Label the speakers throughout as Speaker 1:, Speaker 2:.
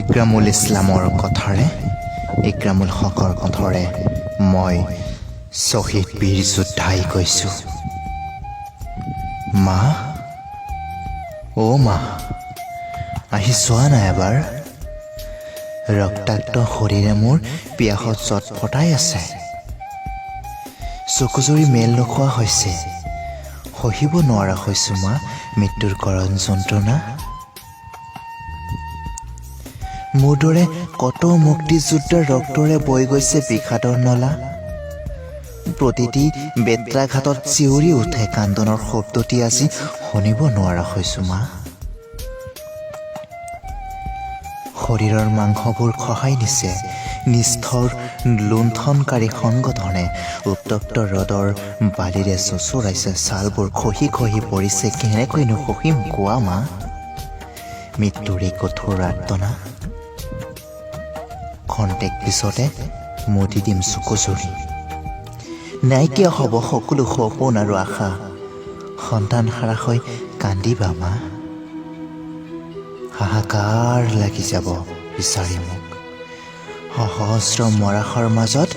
Speaker 1: ইক্ৰামুল ইছলামৰ কথাৰে, ইক্ৰামুল হকৰ কণ্ঠৰে মই শ্বহীদ বীৰ যোদ্ধাই কৈছোঁ, মা, অ' মা, আহি চোৱা না এবাৰ। ৰক্তাক্ত শৰীৰে মোৰ পিয়াসত চটফটাই আছে। চকুজুৰি মেল নোখোৱা হৈছে। সহিব নোৱাৰা হৈছোঁ মা, মৃত্যুৰ কৰণ যন্ত্ৰণা। মোৰ দৰে কত মুক্তিযোদ্ধাৰ ৰক্তৰে বৈ গৈছে বিষাদৰ নলা। প্ৰতিটি বেত্ৰাঘাতত চিঞৰি উঠে কান্দনৰ শব্দটি আজি শুনিব নোৱাৰা হৈছোঁ মা। শৰীৰৰ মাংসবোৰ খহাই নিছে নিষ্ঠৰ লুণ্ঠনকাৰী সংগঠনে। উত্তপ্ত ৰ'দৰ বালিৰে চোঁচৰাইছে, ছালবোৰ খহি খহি পৰিছে। কেনেকৈনো সহিম কোৱা মা, মৃত্যুৰ এই কঠোৰ আৰ্তনা? খন্তেক পিছতে মুদি দিম চকুজুৰি, নাইকিয়া হ'ব সকলো সপোন আৰু আশা। সন্তান হাৰা হৈ কান্দিবা মা, হাহাকাৰ লাগি যাব। বিচাৰি মোক সহস্ৰ মৰাশৰ মাজত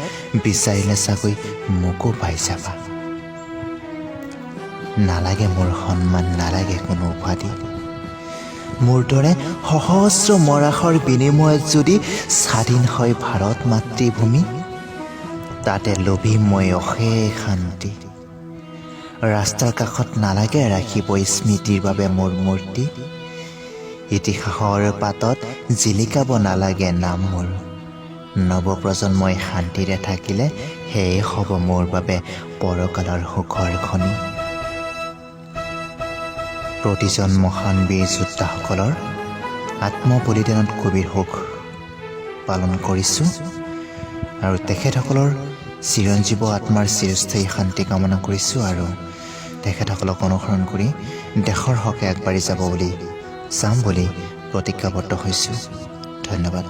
Speaker 1: বিচাৰিলে চাগৈ মোকো পাই যাবা। নালাগে মোৰ সন্মান, নালাগে কোনো উপাধি। মোৰ দৰে সহস্ৰ মৰাশৰ বিনিময়ত যদি স্বাধীন হয় ভাৰত মাতৃভূমি, তাতে লভিম মই অশেষ শান্তি। ৰাস্তাৰ কাষত নালাগে ৰাখিব স্মৃতিৰ বাবে মোৰ মূৰ্তি। ইতিহাসৰ পাতত জিলিকাব নালাগে নাম মোৰ। নৱপ্ৰজন্মই শান্তিৰে থাকিলে সেয়ে হ'ব মোৰ বাবে পৰকালৰ সুখৰ খনি। প্ৰতিজন মহান বীৰ যোদ্ধাসকলৰ আত্মবলিদানত গভীৰ শোক পালন কৰিছোঁ আৰু তেখেতসকলৰ চিৰঞ্জীৱ আত্মাৰ চিৰস্থায়ী শান্তি কামনা কৰিছোঁ আৰু তেখেতসকলক অনুসৰণ কৰি দেশৰ হকে আগবাঢ়ি যাব বুলি যাম বুলি প্ৰতিজ্ঞাবদ্ধ হৈছোঁ। ধন্যবাদ।